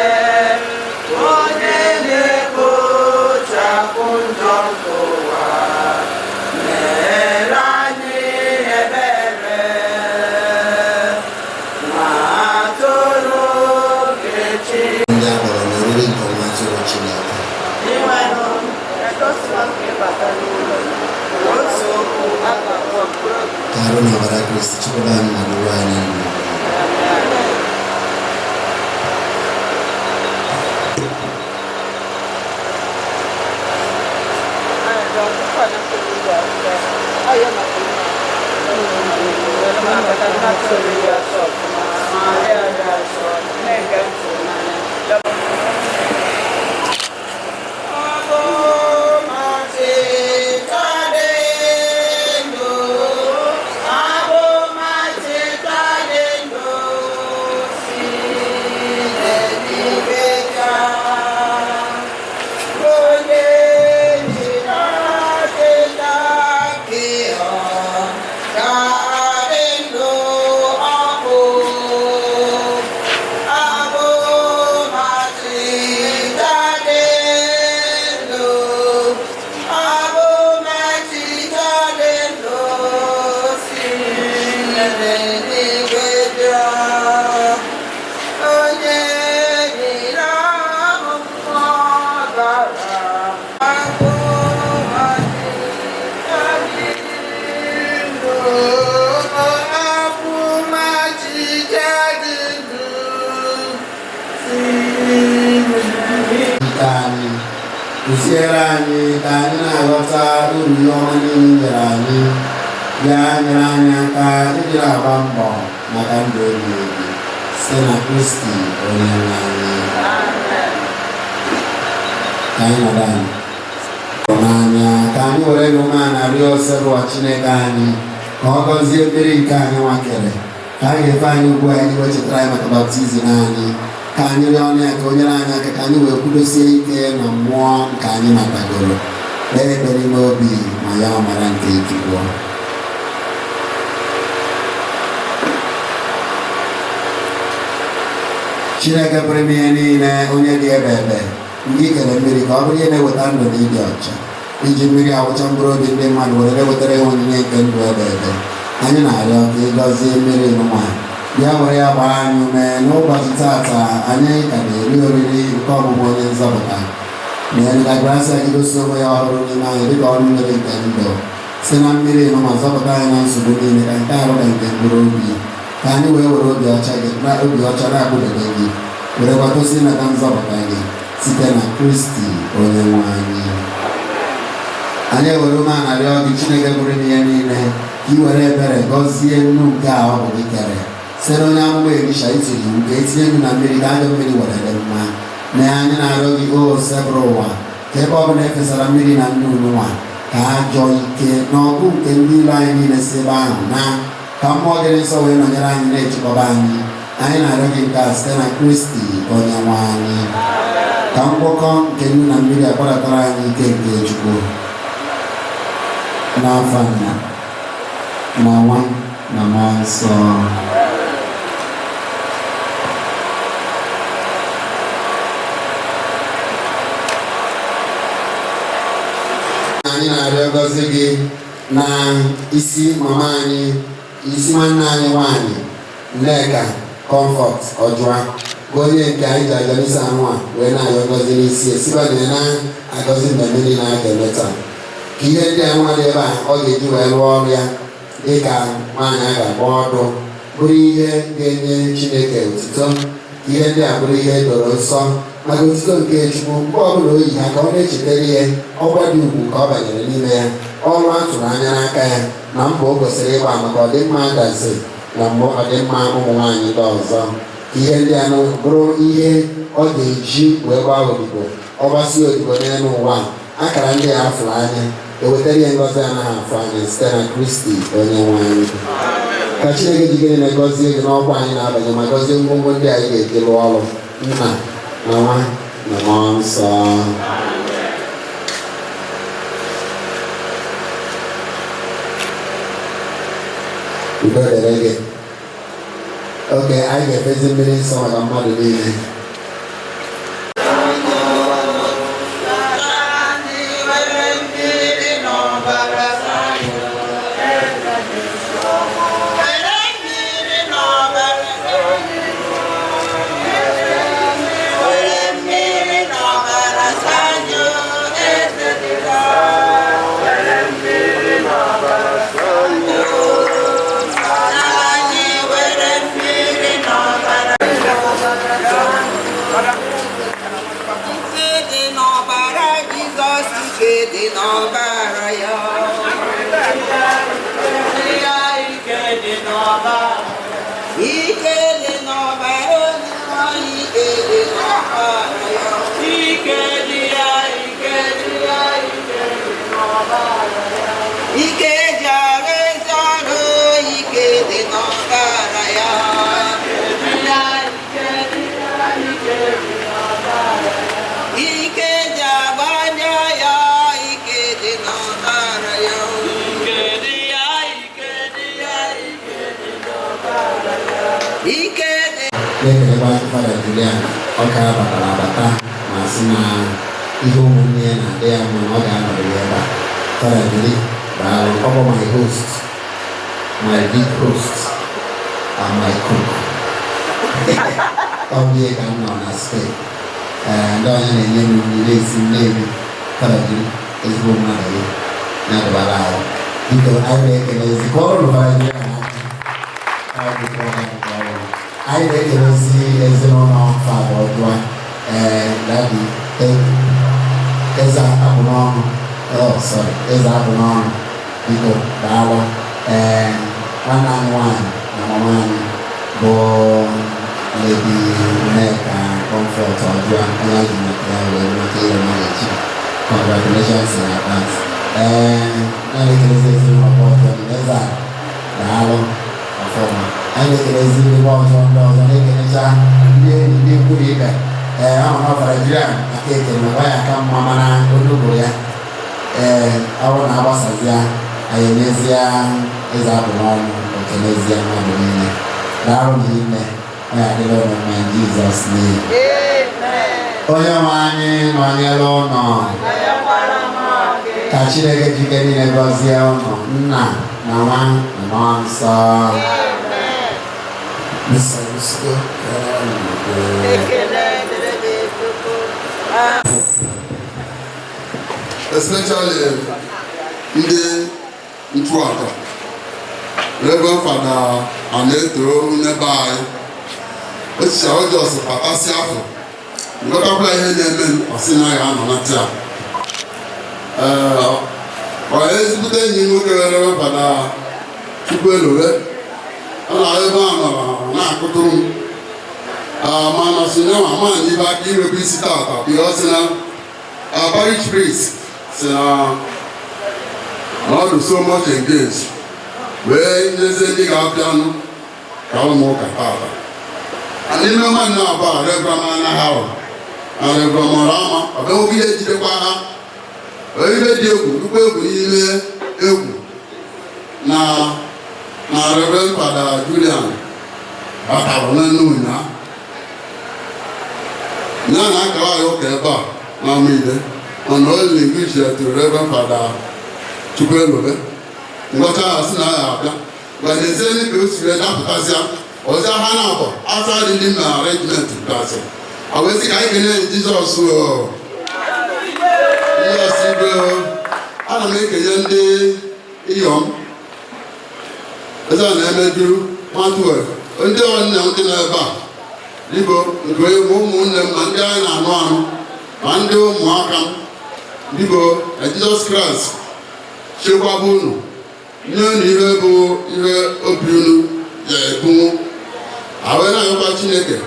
onye na-ekpochapụ njọ nke ụwa, mere anyị ebere. Atụrụ nke Chineke. Ndị a kpọrọ n'oriri nke ọnwa atụrụ Chineke. Ịnwenụ, etosila m ka ịbata n'ụlọ m. Otu okwu a ga-agwọ mkpụrụ obi. Ka arụ na ọbara Kristi chekwaba anyị ma duwe anyị na ndụ. Abụ machịcha dị ndụ, abụ machịcha dị Kụziere anyị ka anyị na-aghọta uru ihe ọma niile i nyere anyị, bịa nyere anyị aka ịdị na-agba mbọ maka ndụ ebighị ebi site na Kristi onye nwe anyị. Ka anyị nọdụ anyị n'anya, ka anyị were n'umeala rịọ Osebụwa Chineke anyị ka ọ gọzie mmiri nke anyị nwakere ka anyị ga-efe anyị ugbu a iji wee chetara anyị maka baptizim anyị. Ka anyị rịọ ọnụ ya ka o nyere anyị aka ka anyị wee kwudosie ike na mmụọ nke anyị natagoro. Kpee ekpere ime obi ma ya amara nke Chukwu. Chineke pụrụ ime ihe niile, onye dị ebe ebe ndị kere mmiri ka ọ bụrụ ihe na-eweta ndụ na ịdị ọcha, iji mmiri awụcha mkpụrụ obi ndị mmadụ were na-ewetara ha onyinye nke ndụ ebe ebe, anyị na-arịọ ka ị gọzie mmiri nwa, bịa were ya gbaa anyị ume n'ụbọchị tata anyị ka na-eri oriri nke ọmụmụ onye nzọpụta. Mee ka grasia gị gosi onwe ya ọhụrụ n'ime anyị dịka ọnụ mmiri nke ndụ. Site na mmiri nwa zọpụta anyị na nsogbu niile, ka nke arụ na nke mkpụrụ obi, ka anyị wee were obi ọcha gị na obi ọcha na-akpụdebe gị, werekwa gosi ịnata nzọpụta gị site na Kristi onye nwe anyị. Anyị ewere umeala rịọ gị, Chineke pụrụ ime ihe niile, ka ị were ebere gọzie nnu nke a ọ bụ gị kere. Site n'onye amụma Elisha itiri iwu ka etinye nnu na mmiri ka ajọ mmiri were dị mma. Mee, anyị na-arịọ gị, o Osebụrụwa, ka ebe ọ bụla efesara mmiri na nnu nwa, ka ajọ ike na ọgụ nke ndị iro anyị niile si ebe ahụ na ka mmụọ gị nsọ wee nọnyere anyị na-echekwaba anyị. Anyị na-arịọ gị nke a site na Kristi onye nwe anyị. Ka ngwọkọ nke nnu na mmiri akwadatara anyị ike nke Chukwu. N'afa Nna na Nwa na Mmụọ Nsọ. Anyị na-arịọ gọzi gị na isi mama anyị, isi nwanne anyị nwanyị Nneka Comfort Ọjụa, bụ onye nke anyị ji aja n'isi anụ a wee na-arịọ gọzi n'isi esiba na na-agọzi mmemme niile a ga-eme taa, ka ihe ndị a nwa dị ebe a ọ ga-eji wee rụọ ọrụ ya dịka nwaanyị a ga-agba ọdụ bụrụ ihe ga-enye Chineke otuto, ka ihe ndị a bụrụ ihe doro nsọ maka otuto nke Chukwu. Mgbe ọbụla o yi ha, ka ọ na-echetara ihe ọkwa dị ugwu ka ọ banyere n'ime ya, ọrụ a tụrụ anya n'aka ya na mbọ o kwesịrị ịgba maka ọdịmma adazi na mbụ ọdịmma ụmụ nwaanyị ndị ọzọ, ka ihe ndị a bụrụ ihe ọ ga-eji wee gbaa odibo, ọ gbasie odibo n'elu ụwa, akara ndị a fụrụ anya ewetara ihe ngọzi anaghị afụ anya site na Kristi onye nwe anyị. Ka Chineke jikere na-egọzie gị n'ọkwa anyị na-abanye ma gọzie ngwongwo ndị anyị ga-eji lụọ ọrụ. Nna na Nwa na Mmụọ Nsọ. Udo dịrị gị. Oge anyị ga-efezi mmiri nsọ maka mmadụ niile. Anyị were mmiri n'ọbara, were mmiri n'ọbara, were mmiri n'ọbara saa anyị, eze dị nsọ. Were mmiri n'ọbara saa anyị, anyị were mmiri n'ọbara. Ike dị n'ọbara Jizọs, ike dị n'ọbara ya. Ike dị n'ọbara. Ike dị n'ọbara onye nwanyị, ike dị n'ọbara ya. Ike dị ya, ike dị ya, ike dị n'ọbara ya. Ike ji arụ ezi ọrụ, ike dị n'ọbara ya. Ike dị ya, ike dị ya, ike dị n'ọbara ya. Ike ji agba ndị agha, ike dị n'ọbara ya. Ike dị ya, ike dị ya, ike dị n'ọbara ya. Ike dị. Na-ekelekwa Fada Julian ọka batara abata ma sị na ihe ụmụnne ya na-adị ya mma na ọ ga-anọrọ ya ebe a. Fada Juli, daalụ. Ọ bụ my host, my big host and my cook. Ọ bụ ihe ka m nọ na Spain. Ee, ndị onye na-enye m nri na-esi m na-eri. Fada Juli, ezigbo mmadụ gị na-adịbara anyị. Biko, anyị na-ekelezi ka ọrụ Fada Julian aka. Ọ bụ ọrụ. Anyị na-ekelezi ezinụlọ Fada Ọjụa. Ee, Daddy, thank you. Eze akpụ n'ọnụ, oh sorry, eze akpụ n'ọnụ, biko daalụ. Ee, nwanne anyị nwaanyị na mama anyị bụ Lady Nneka Comfort Ọjụa, onye anyị ji maka ya wee maka ihe ọma echi. Congratulations in advance. Ee, na-ekelezi ezinụlọ bụ ọjọọ dị n'eze a, daalụ ọfụma. Anyị na-ekelezi ndị bụ ọjọọ ndị ọzọ, na-ekelecha ndị enyi, ndị ikwu na ibe. Ee, ama na ọbara jiri a aka ekele na ya aka mma, mana onugbu ya. Ee, ọ bụrụ na agbasazịa anyị, enyezie eze abụ n'ọnụ, okelezie mmadụ niile. Daalụ na ime ọ ya adịla ụnụ mma in Jesus name. Onye nwe anyị nọnyere ụnọ. Ka Chineke jike niile gọzie ụnụ, Nna na Nwa na Mmụọ Nsọ. Misa Lucido, Ekele dịrị gị, Chukwu. Especially ndị nchụaja, Reverend Fada a na-eto n'ebe anyị echiche ọjọọ si kpatasị afọ nghọtakwala ihe na-eme, ọsị na ya anọ na tia. Ee, ọ ezigbote enyi m nwoke, Reverend Fada Chukwuelowe, ọ na ebe a nọrọ na-akụtụrụ m, mana sị na ma na ibe aka iwepụ isi tata bịa, ọ sị na parish priest si na ọ dị so much engaged wee nyezie ndị ga-abịanụ ka ụmụ ụka tata. N'ime mmadụ na-abụ a, Reverend anaghị ahụ na Reverend mọrọ ama ọ bịa nwoke ihe ejidekwa ha ibe dị egwu, nnukwu egwu n'ime egwu na Reverend Fada Julian batara n'enu ụnyaahụ ya na akara anyị ụka ebe a na Amaide, mana o linguish to Reverend Fada Chukwuelobe ngọcha ya sị na ya abịa gbanezie ka o siri dapụtasịa ọzọ ha na-abọ asa dị ndị na arrangement gasị. Ọ wee sị ka anyị kenye Jizọs o. Jizọs igwe o. Ana m ekenye ndị iyom eze a na-emeju matuel, ndị ọnne ndị nọ ebe a, biko, nke ụmụnne m ma ndị anyị na-anụ anụ ma ndị ụmụaka m, biko, na Jizọs Kraịst chekwaba unu, nye unu ihe bụ ihe obi unu ga-ebunwu ahụ. Na-ayọkwa Chineke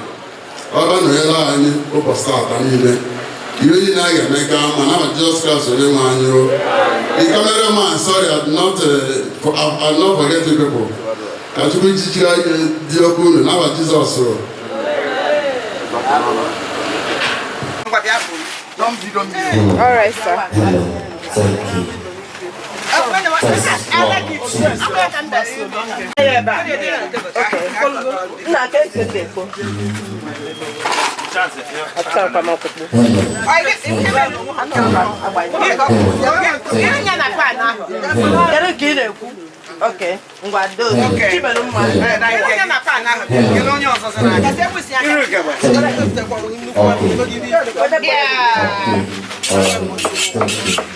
ọ ba nọnyere anyị ụbọchị taata niile, ihe niile a ga-eme ka ma na Jizọs Kraịst onye nwe anyị o. The cameraman, sorry, I did not forget you people. Ka Chukwu jichiri ike dị okwu unu n'aha Jizọs o. All right, sir. Hello, thank you. Test one, two. Okay. Nna ka esi ekpo. Achọrọkwa m ọkpụkpụ. Hello, hello, Kedu ka ị na-ekwu? Okay, ngwa do. Chibelu mma. Hello, thank you. Okay, okay, thank you.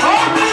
Oh,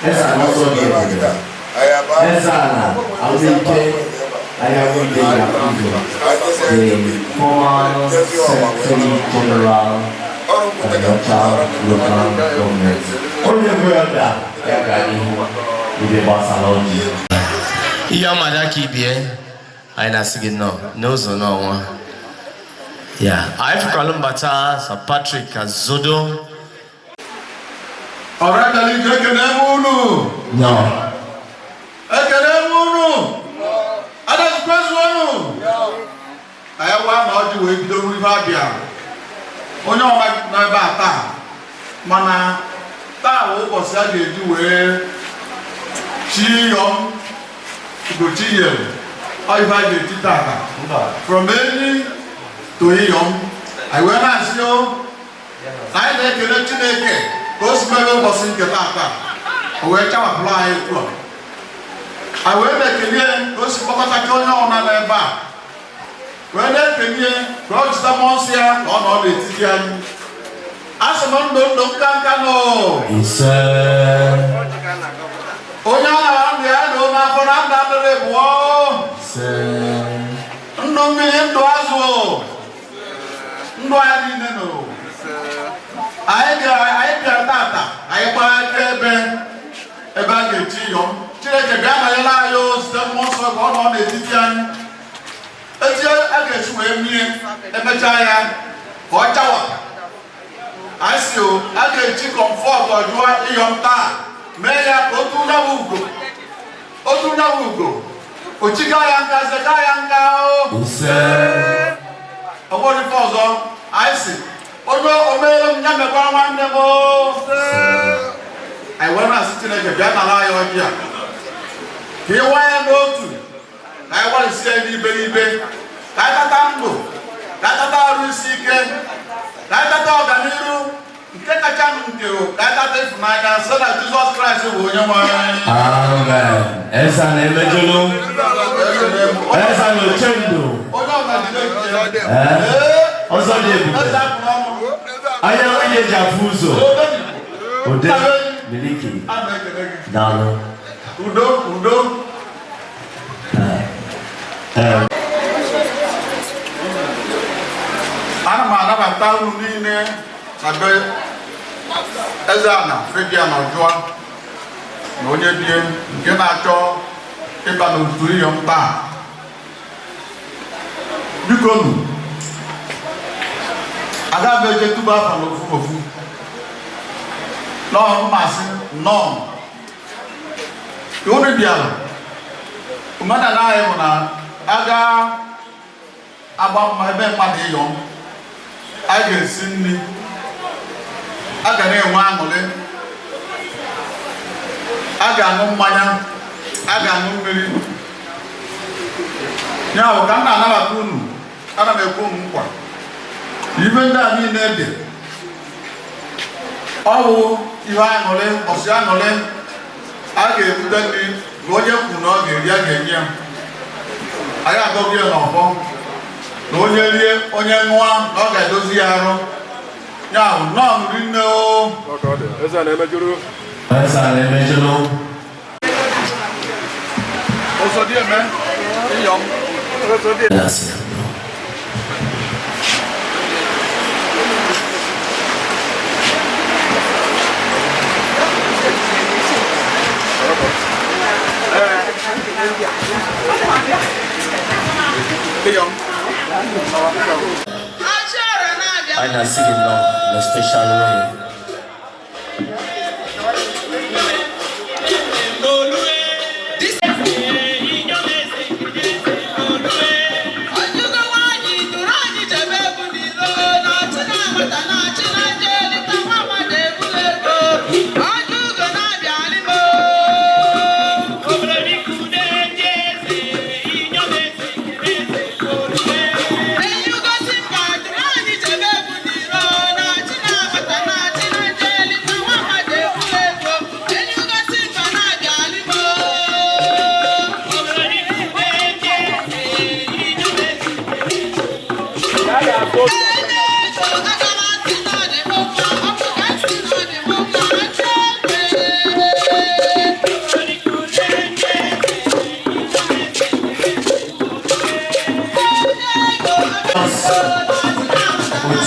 Eze ala ọzọ dị ebube. Eze ala Awike Ayawide Yakubu, the former Secretary General of the Ọcha Local Government. Onye bụ elder ya gaa n'ihu ibe gbasara ọjị. Ihe ọmada ka ibie anyị na-asị gị nnọọ n'ụzọ n'ọnwa. Ya, anyị fụkwalụ mbata Sir Patrick Azodo. Ọrụ akara ike, ekene m unu. Nọ. Ekene m unu. Adazikwezu unu. Anyị gwa na ọjị wee bido ife abịa. Onye ọma nọ ebe a taa, mana taa bụ ụbọchị a ga-eji wee chi yọm Ugochinyere. Ọ ife a ga-eji tata. From enyi to iyom. Anyị wee na-asị o, na anyị na-ekele Chineke ka o si mere ụbọchị nke tata. O wee chawapụrụ anyị etu a. Anyị wee na-ekele ka o si kpọkọtacha onye ọbụla n'ebe a. Wee na-ekele ka o jide mmụọ nsọ ya ka ọ nọ n'etiti anyị. A sị m ndụ ndụ nka nka nụ. Ise. Onye a nara ndụ ya na onye afọ na ndụ adịrị bụọ. Ise. Ndụ mmiri, ndụ azụ. Ndụ anyị niile nụ. Anyị bịara, anyị bịara tata, anyị gbara aka ebe ebe a ga-echi yọm. Chineke bịa nọnyere anyị o, site mmụọ nsọ ka ọ nọ n'etiti anyị. Etu a ga-esi wee mie emechaa ya ka ọ chawa. Anyị si o, a ga-eji Comfort Ọjụa ịyọm taa mee ya ka otu nyawu ugo. Otu nyawu ugo. Ochiga ya nka, zega ya nka o. Ise. Ọ bụrụ ife ọzọ, anyị si onye omeere m ya mekwara nwanne m o. Anyị wee na-asị Chineke bịa nara anyị ọjị a. Ka ịwa ya n'otu, ka anyị gbalịsie ya n'ibe n'ibe, ka anyị tata ndụ, ka anyị tata arụ isi ike, ka anyị tata ọganiru, nke kacha nke o, ka anyị tata ịfụnanya site na Jizọs Kraịst bụ onye nwe anyị. Amen. Eze ala emejulu. Eze ala Ochendo. Onye ọbụla jide nke ya. Ee. Ọzọ dị ebube. Eze apụrụ ọnụ. Anya onye ji afụ ụzọ. Ode Miliki. A na-ekele gị. Daalụ. Udo, udo. Ee. Ana m anabata unu niile na be eze ana Fabian Ọjụa na onye bie nke na-achọ ịba n'otu iyom taa. Biko nụ, aga m eje tubu afa n'ofu ofu. Nọọ mmasị nnọọ. Ka unu bịara, omenala anyị bụ na aga agba mma ebe mmadụ ịyọm, a ga-esi nri, a ga na-enwe aṅụrị, a ga-aṅụ mmanya, a ga-aṅụ mmiri. Ya bụ ka m na-anabata unu, ana m ekwe unu nkwa ife ndị a niile dị ọ bụ ihe aṅụrị, ọsị aṅụrị. A ga-ebute nri na onye kwu na ọ ga-eri, a ga-enye ya. Anyị agọghị ya n'ọfọ na onye rie, onye ṅụa, na ọ ga-edozi ya arụ. Ya bụ nnọọ nri nne o. Eze na-emejuru. Eze ala emejulu. Osodieme, iyom. Na-asị ya nnọọ. Iyom. Anyị na-asị gị nnọọ na special way. Ojugo nwaanyị duru anyị jebe egwu n'ilo na-achị na nwata na-achị na nje elita nwa mmadụ ebulu ego. Ojugo na-abịa alimo. Enyi ugosi mba duru anyị jebe egwu n'ilo na-achị na nwata na-achị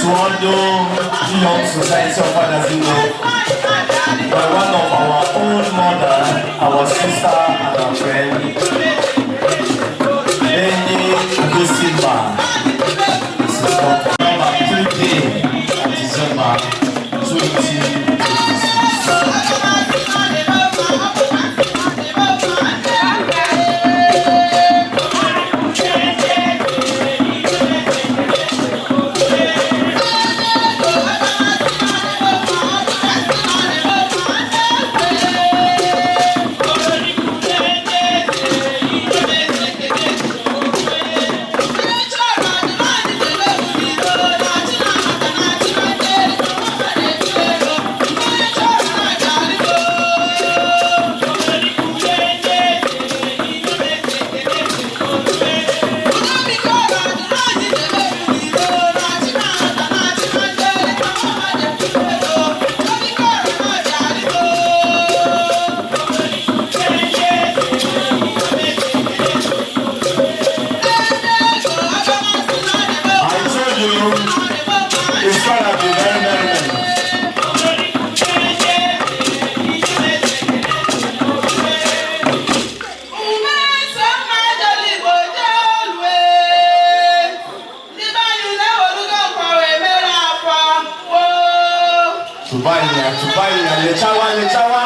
Otu Young Society of Fathers in-law by one of our own mother, our sister and our friend, Enyi Gosimba. This is number 3 day of December 2026. I told you, it's gonna be very, very many. Tụbanya, tụbanya, lechawa, lechawa.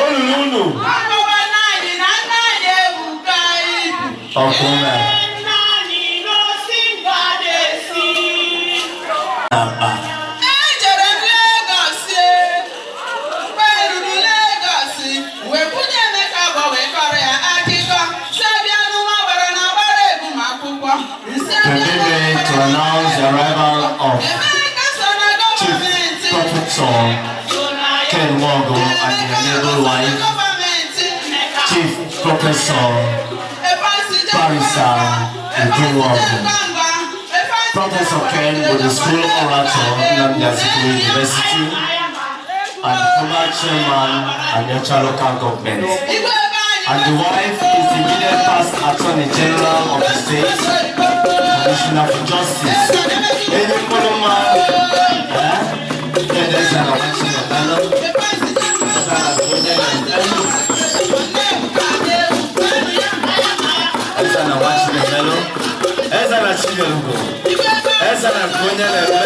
Olulu unu. Ọkụna. Akpa. Ejere m Legọs mgbe eruru Legọs wee kwunye Emeka bụ wee kọrọ ya akụkọ si bịa n'ụwa gbara na agbara ebumakwụkwọ nsi Permit me to announce the arrival of Emeka so na Chief gọọmenti Professor Ken Nwogo and the amiable wife, Chief Professor Parisa Udu Nwogo. Professor Ken was the school orator, Nnamdi Azikiwe University, and former chairman, Aniocha Local Government. And the wife is the immediate past Attorney General of the state, Commissioner for Justice. Enyi Mkpụrụmma, eh? Ndị eze na nwachi na-emelụ. Eze na onye na-emelụ. Eze na nwachi na-emelụ. Eze na Chinyere. Eze na nke onye na-eme.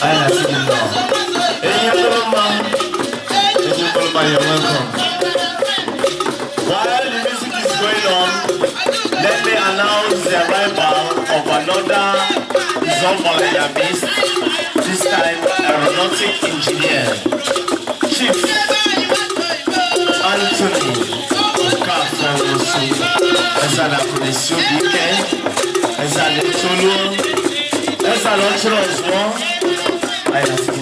Anyị na-asị gị nnọọ. Enyi Mkpụrụmma, Enyi Mkpụrụmma, you're welcome. While the music is going on, let me announce the arrival of another Zombola beast, this time aeronautic engineer, Chief Anthony Okafor Nwosu, Ezana Kunesiobi-Ike, Ezana Tolu, Ezana Ochiri Ozuo, anyị na-asị